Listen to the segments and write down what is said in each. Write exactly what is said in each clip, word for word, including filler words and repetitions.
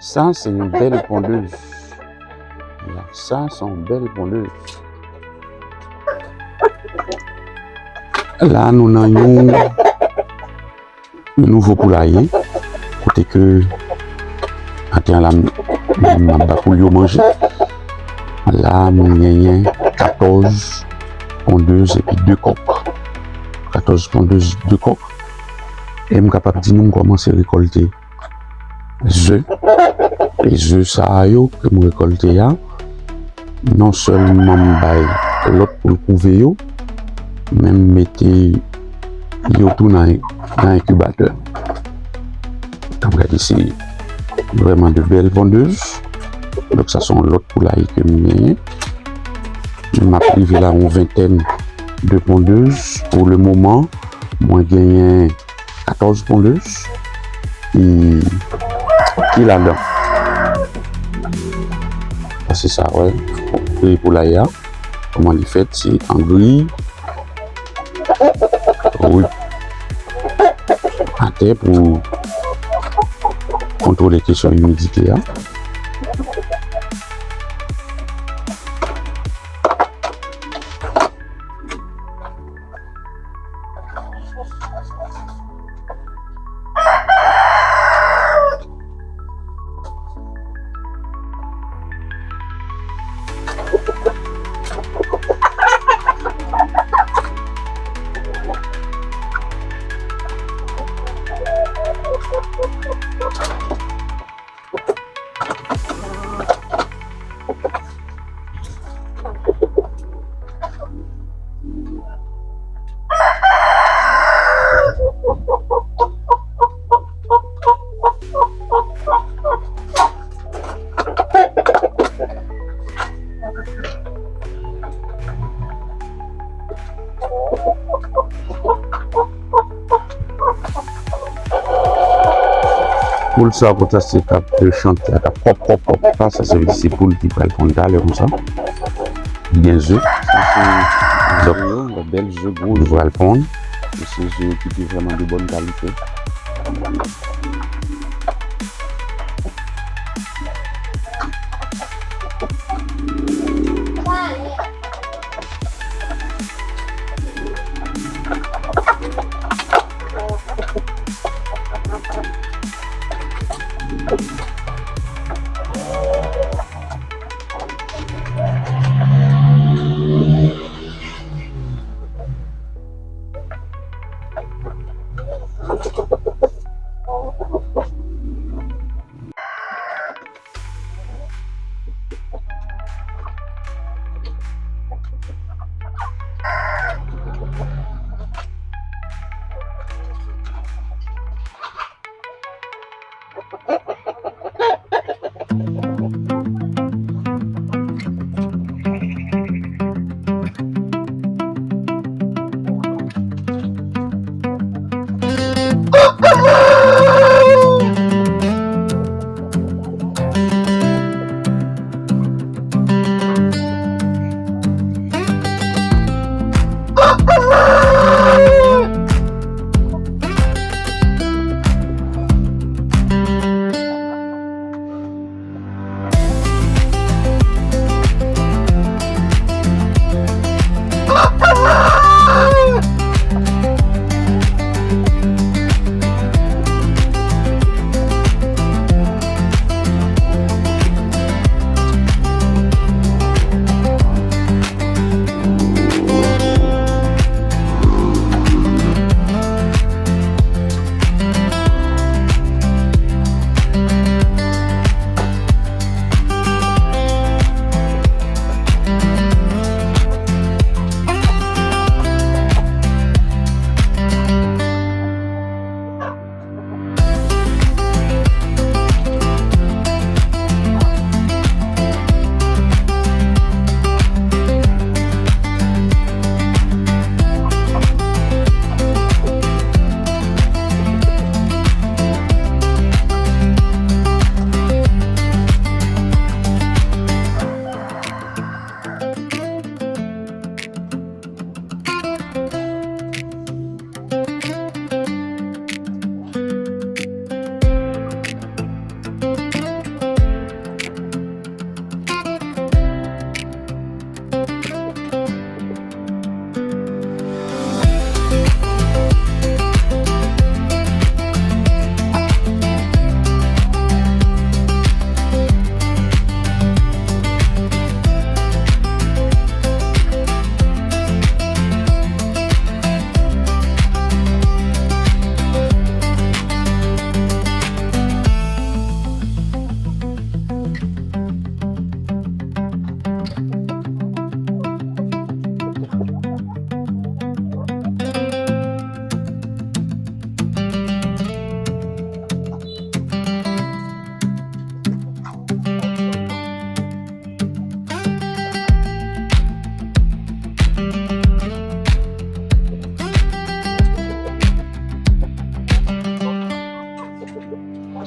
Sa, se yon bèl pondez. Ya, sa, se yon bèl pondez. La, nou nan yon, yon nouvo poulaye. Kote ke atè a la, m, m ap ba poul yo manje. La, nou genyen katòz pondez epi de kòk. Katòz pondez, de kòk. E m kapab di nou, m kòmanse rekòlte ze. E ze sa a yo ke m rekòlte a, non sèlman m bay lòt poul kouve yo, men m mete yo tou nan, nan enkibatè. N ap gade, se vrèman de bèl pondez. Donk, sa se yon lòt poulaye ke m genyen. M ap rive la yon ventèn de pondez. Pou le moman, mwen genyen katòz pondez ki, ki ladan. Sa se sa, wè. Pri poulaye a, kòman li fèt, se an gri. Wi. Atè pou kontwole kesyon imidite a. Poul sa konsa se k ap chante a, k ap kòp, kòp, kòp. Sa, sa se vle di se poul ki pral ponn talè konsa. Li gen ze. Sa se ze yo, yon bèl ze, gwo ze. Li pral ponn. E se ze yo ki te vrèman de bòn kalite.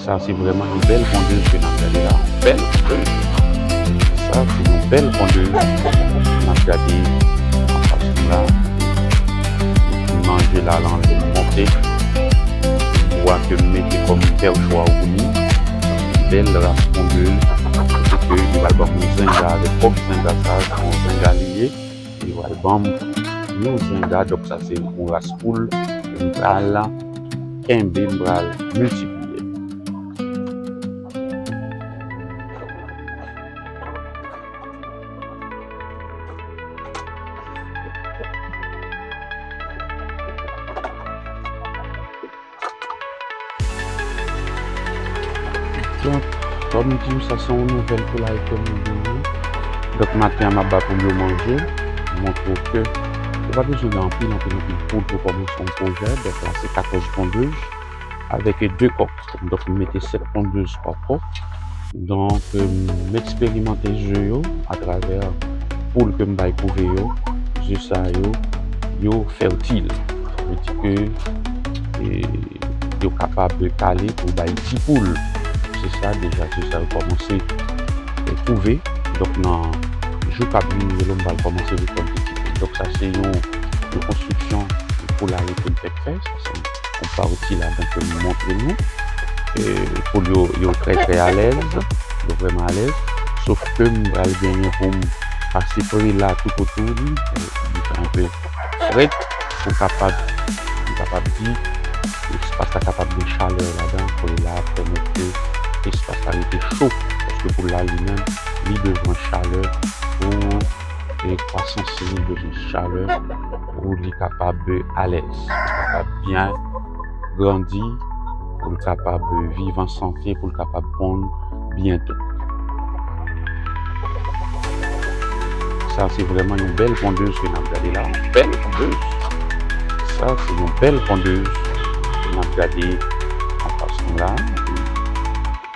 Sa se vrèman yon bèl pondez ke n ap gade la. Yon bèl pondez. Sa se yon bèl pondez ke n ap gade anfas nou la. Li fin manje la, l anvi monte. Bwa ke m mete kòm pèchwa pou li. Bèl ras pondez. Kote ke li pral ban m yon zenga avèk kòk zenga sa, se yon zenga li ye. Li pral ban m yon zenga, donk sa se yon ras poul. M pral kenbe, m pral miltipliye. Donk, kòm m di w, sa se yon nouvèl poulaye ke m genyen. Donk, maten an, m ap ba poul yo manje. M montre w ke ou pa bezwen gen anpil, anpil, anpil poul pou kòmanse yon pwojè. Donk, la, se katòz pondez avèk de kòk. Donk, m mete sèt pondez pa kòk. Donk, m eksperimante ze yo atravè poul ke m bay kouve yo. Ze sa yo, yo fètil. Sa vle di ke, e, yo kapab kale pou bay ti poul. Se sa, deja, se sa yo kòmanse, e, kouve. Donk, nan jou k ap vini yo, m pral kòmanse rekòlte ti poul. Donk, sa se yon, yon konstriksyon, yon poulaye ke m fèk fè. Sa se yon pati ladan ke m montre nou. E, poul yo, yo trè, trè alèz. Yo vrèman alèz. Sof ke m pral genyen pou m pase prela toutotou li. E, li fè enpe frèt pou kapab, pou kapab di, espas la kapab gen chalè ladan, pou la pèmèt ke espas la rete cho, paske poul la li menm, li bezwen chalè pou, e, kwasans li, li bezwen chalè pou li kapab alèz, pou li kapab byen grandi, pou l kapab viv an sante, pou l kapab ponn byen tou. Sa se vrèman yon bèl pondez ke n ap gade la, yon bèl pondez. Sa se yon bèl pondez ke n ap gade anfas nou la.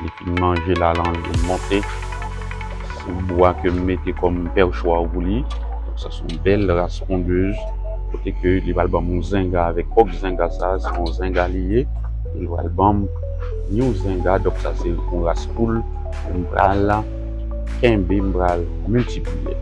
Li fin manje la, l anvi monte. Se bwa ke m mete kòm pèchwa pou li. Donk, sa se yon bèl ras pondez. Kote ke li pral ban m yon zenga avèk kòk zenga sa, se yon zenga li ye. Li pral ban m yon zenga, donk sa se yon ras poul. M pral kenbe, m pral miltipliye.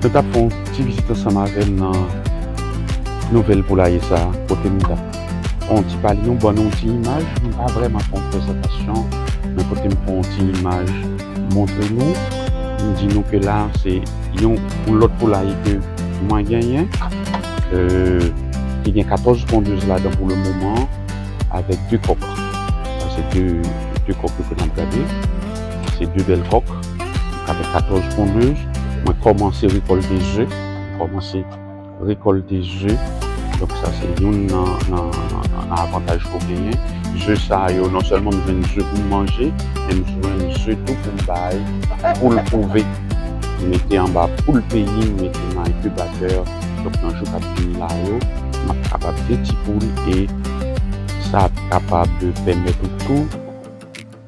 Nou t ap fè yon ti vizit ansanm avè m nan nouvèl poulaye sa a, kote m t ap fè yon ti pale nou, ban nou yon ti imaj. M pa vrèman fè yon prezantasyon, men kote m fè yon ti imaj, montre nou, m di nou ke la, se yon, yon lòt poulaye ke mwen genyen, euh, ki gen katòz pondez ladan pou le moman, avèk de kòk. Sa se de, de kòk ke n ap gade. Se de bèl kòk, avèk katòz pondez. Mwen kòmanse rekòlte ze. Mwen kòmanse rekòlte ze. Donk sa se youn nan, nan, nan, nan, nan avantaj ke w genyen. Ze sa yo, non sèlman m jwenn ze pou m manje, men m jwenn ze tou pou m bay poul kouve. M mete anba poul peyi, m mete nan enkibatè. Donk, nan jou k ap vini la yo, m ap kapab gen ti poul e sa ap kapab pèmèt ou tou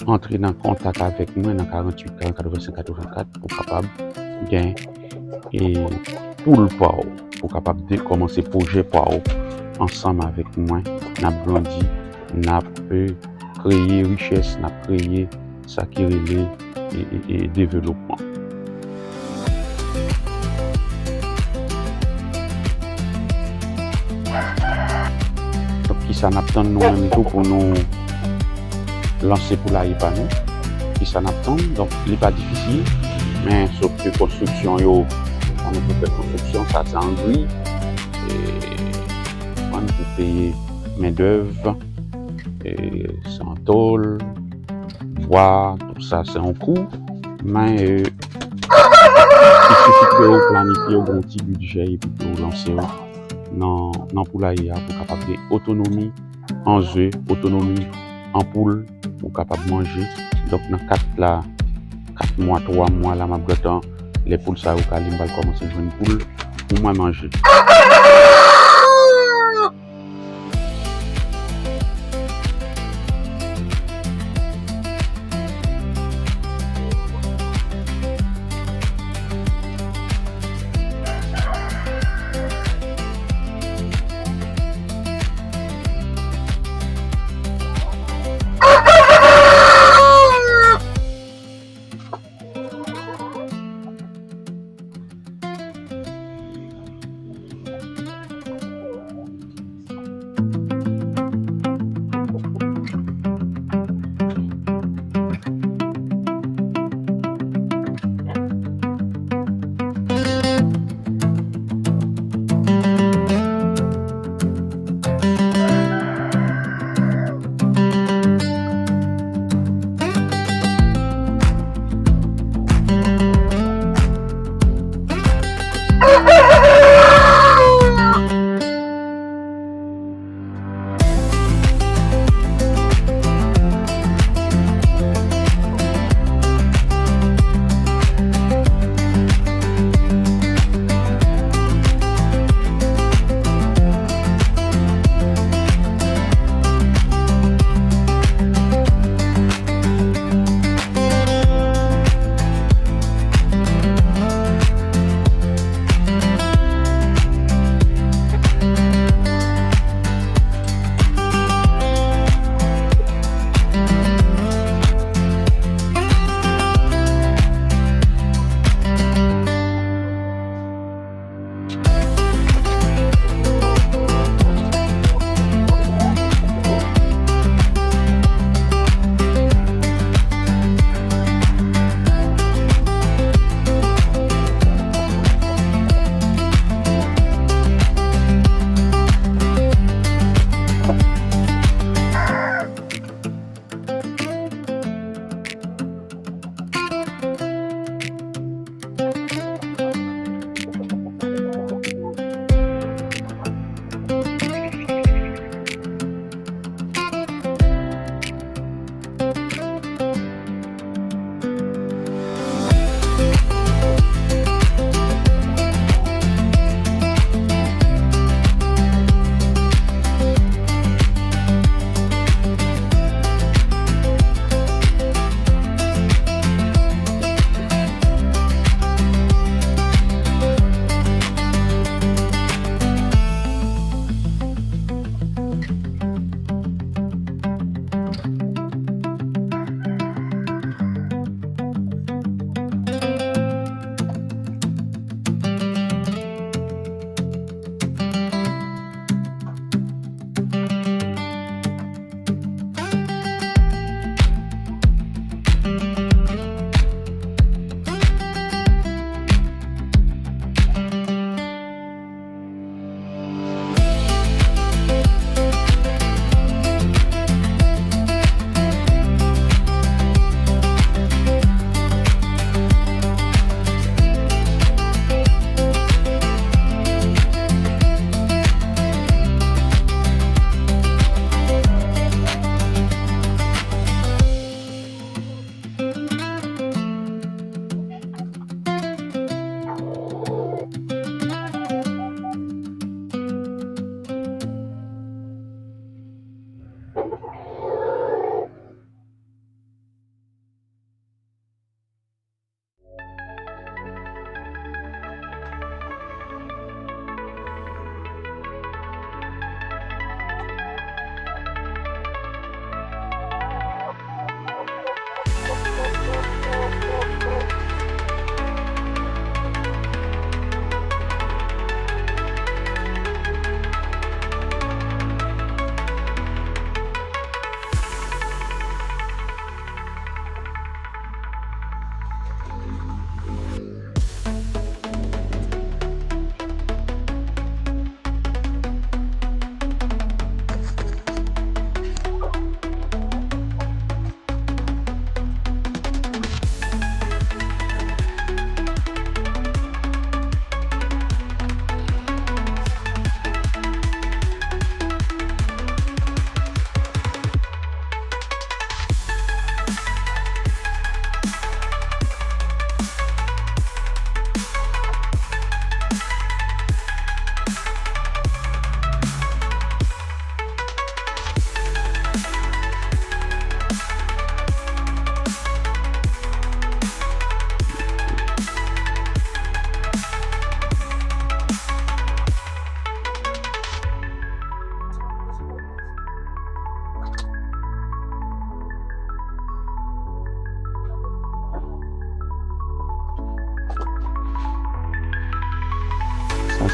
antre nan kontak avèk mwen nan karanntuit, karannkat, vennsenk, katrevenkat pou kapab gen e poul pa w, pou kapab de, kòmanse pwojè pa w ansanm avèk mwen. N ap grandi, n ap, e, kreye richès, n ap kreye sa ki rele, e, e, e, developman. Donk, kisa n ap tann nou menm tou pou nou lanse poulaye pa nou? Kisa n ap tann? Donk, li pa difisil, men sòf ke konstriksyon yo, an nou pou fè konstriksyon, sa se angri, e, konprann, pou peye mendèv, e, san tòl, bwa, tout sa se yon kou, men, e, il suffit ke ou planifye, ou gen yon ti bidjè, epi ke ou lanse w nan, nan poulaye a pou kapab gen otonomi an ze, otonomi an poul, pou kapab manje. Donk, nan kat la, kat mwa, twa mwa la, m ap gentan, lè poul sa yo kale, m pral kòmanse jwenn poul pou mwen manje.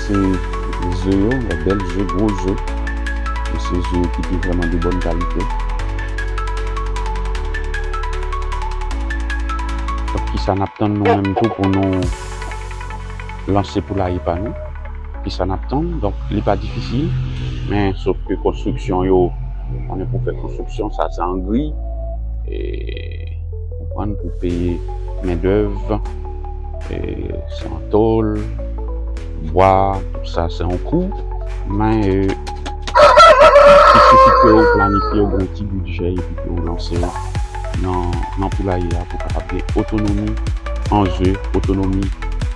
Se ze yo, de bèl ze, gwo ze. E se ze yo ki pi vrèman de bòn kalite. Donk, kisa n ap tann nou menm tou pou nou lanse poulaye pa nou? Kisa n ap tann? Donk, li pa difisil, men sof ke konstriksyon yo, konnen pou fè konstriksyon, sa se an gri. E, konprann, pou peye mendèv, e, se an tòl, bwa, tout sa se an kou. Men, e, il sifi ke w planifye, w gen yon ti bidjè epi ke w lanse w nan, nan poulaye a pou kapab gen otonomi an ze, otonomi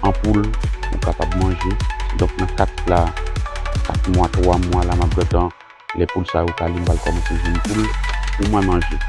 an poul, pou kapab manje. Donk, nan kat la, kat mwa, twa mwa la, m ap gentan, lè poul sa yo kale, m pral kòmanse jwenn poul pou mwen manje.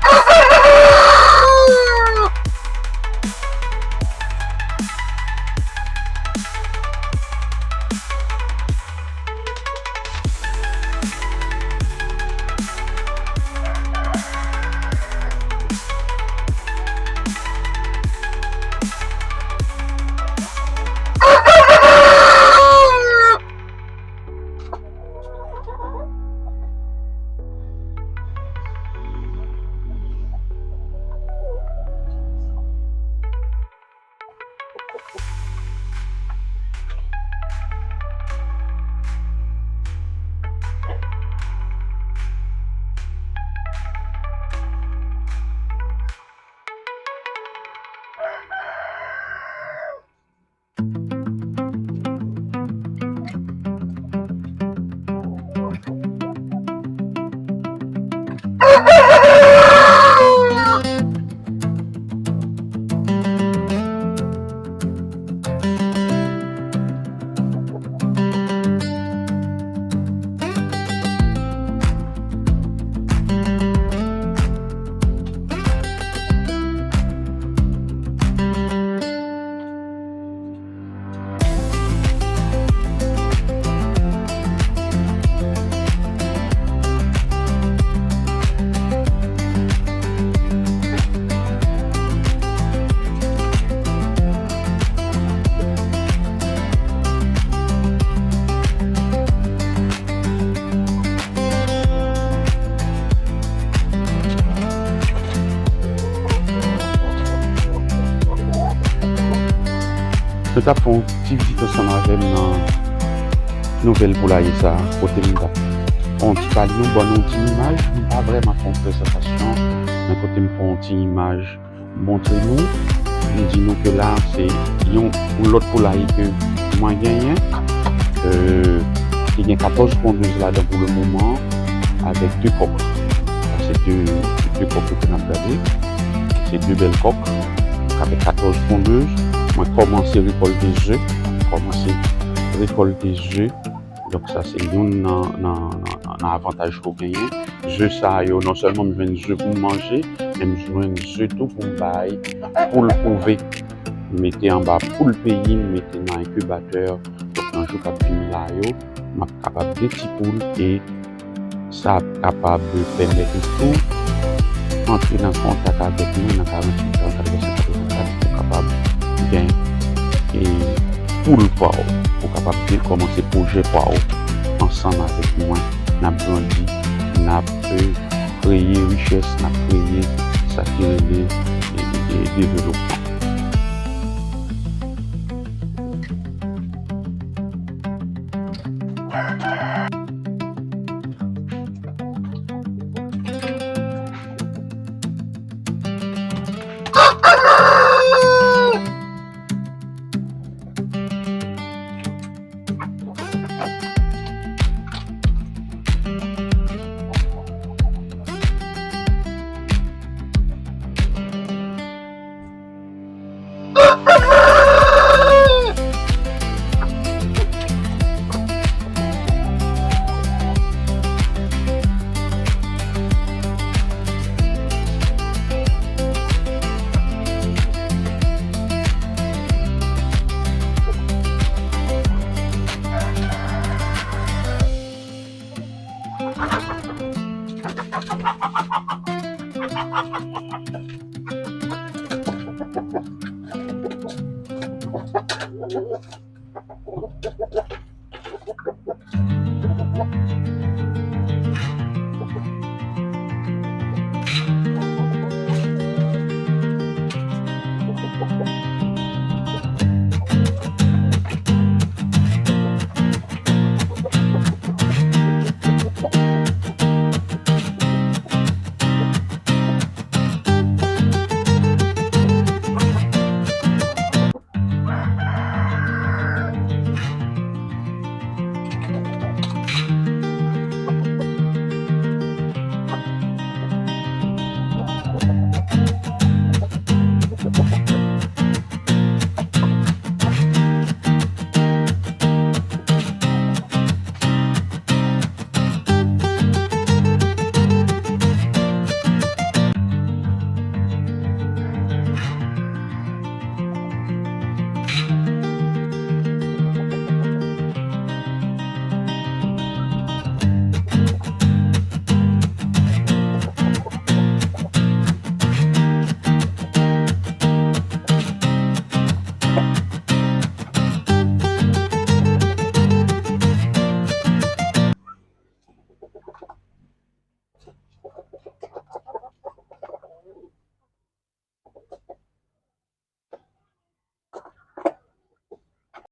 Nou t ap fè yon ti vizit ansanm avè m nan nouvèl poulaye sa a, kote m t ap fè yon ti pale nou, ban nou yon ti imaj. M pa vrèman fè yon prezantasyon, men kote m fè yon ti imaj montre nou, m di nou ke la, se yon, yon lòt poulaye ke mwen genyen, euh, ki gen katòz pondèz ladan pou le moman, avèk de kòk. Sa se de, de kòk ke n ap gade. Se de bèl kòk, avèk katòz pondèz. Mwen kòmanse rekòlte ze, kòmanse rekòlte ze. Donk, sa se youn nan, nan, nan, nan avantaj ke w genyen. Ze sa yo, non sèlman m jwenn ze pou m manje, men m jwenn ze tou pou m bay poul kouve. M mete anba poul peyi, m mete nan enkibatè. Donk, nan jou k ap vini la yo, m ap kapab gen ti poul e sa ap kapab pèmèt ou tou antre nan kontak avèk mwen nan karanntuit trannkat vèsè katrevennkat pou kapab gen, e, poul pa w, pou kapab gen, kòmanse pwojè pa w ansanm avèk mwen. N ap grandi, n ap, e, kreye richès, n ap kreye sa ki rele, e, e, e, devlopman.